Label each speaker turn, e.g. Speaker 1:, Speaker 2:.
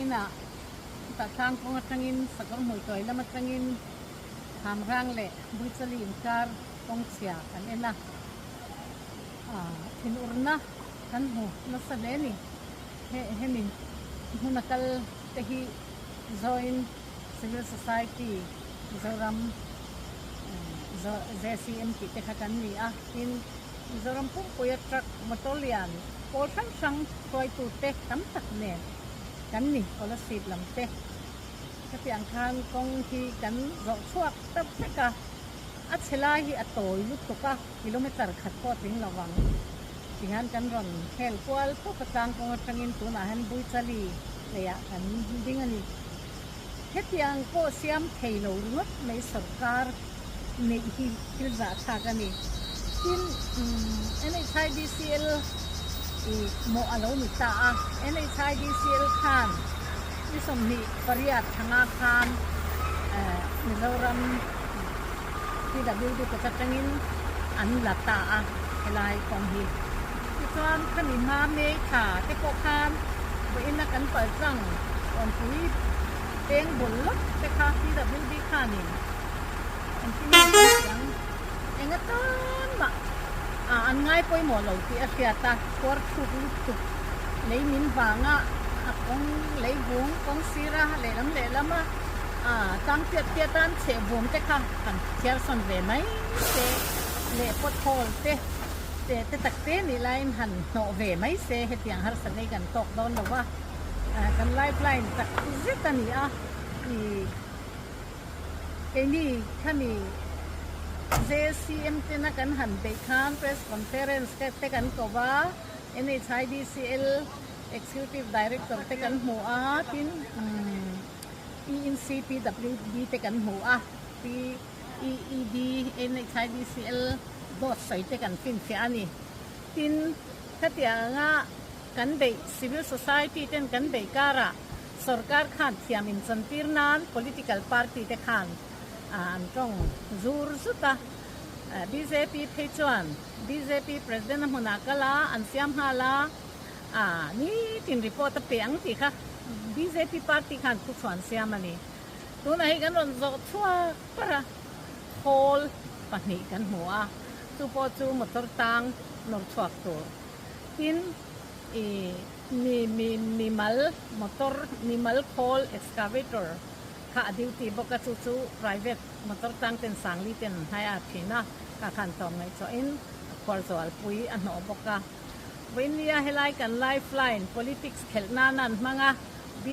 Speaker 1: Vawiinah Tahtlang kawng atangin Sakawr Hmuitawi lam atangin Hamrang leh Buichali inkar kawng chhia kan en a, thinurna kan hmu nasa hle a ni. Hemi hmuna kal te hi Joint Civil Society Mizoram JCM tih te kha kan ni a, tin Mizoram pumpuia truck motor lian pawl hrang hrang hruaitute tam tak nen kan ni Kolasib lam te. Hetiang khan kawng hi kan zawh chhuak ta vek a, a chhe lai hi a tawi lutuk a, kilometer khat pawh a tling lo vang. Tihian kan rawn hel kual pawp a tlang kawng atangin tunah hian Buichali leiah kan ding a ni. Hetiang pawh siam thei lo ringawt mai sorkar neih hi thil zahthlak a ni. Tin, NHIDCL i mawh a lo ni ta a, NHIDCL khan ni 28 thanga khan Mizoram PWD kut atangin an la ta a helai kawng hi. Tichuan khami hma May thla te pawh khan vawiina kan paltlang Kawnpui peng bul lawk te kha PWD khanin engtin nge kan tih ang? Eng atan mah an ngai pawimawh lo tih a hriat a, khuar thluk lutuk lei min vanga a kawng lei vung kawng sira lehlam lehlama tlang piat piat a an chheh vum te kha han thiar sawn ve mai se leh pothole te te te tak te nih laiin han hnawh ve mai se hetiang harsa nei kan tawk dawn lo va, kan lifeline tak zet a ni a. Keini khami JCM tena kan han beih khan press conference te kan ko va, NHIDCL Executive Director te kan hmu a, tin ENCPWD te kan hmu a, PEED, NHIDCL dawt sawi te kan finfiah a ni. Tin, khatianga kan beih civil society ten kan beih karah Sorkar khan thiam inchantir nan political party te khan an tawng zur zut a, bjp phei chuan bjp president a hmunah kal a, an siam nghal a, nitin report a pe ang tih kha bjp party khan thuchhuah an siam a ni. Tunah hi kan rawn zawh chhuak par a, khawl pahnih kan hmu a, chu pawh chu motor tang nawr chhuak tur tin ih Mi mi mimal motor mimal khawl excavator kha a duty bawk a chu chu private motor tang ten sangli ten an hnai a thin a kha khan tlawm ngaihtuahin a khuar zualpui a hnawh bawk a. Vawinia helai kan lifeline politics khelh nana an hmang a.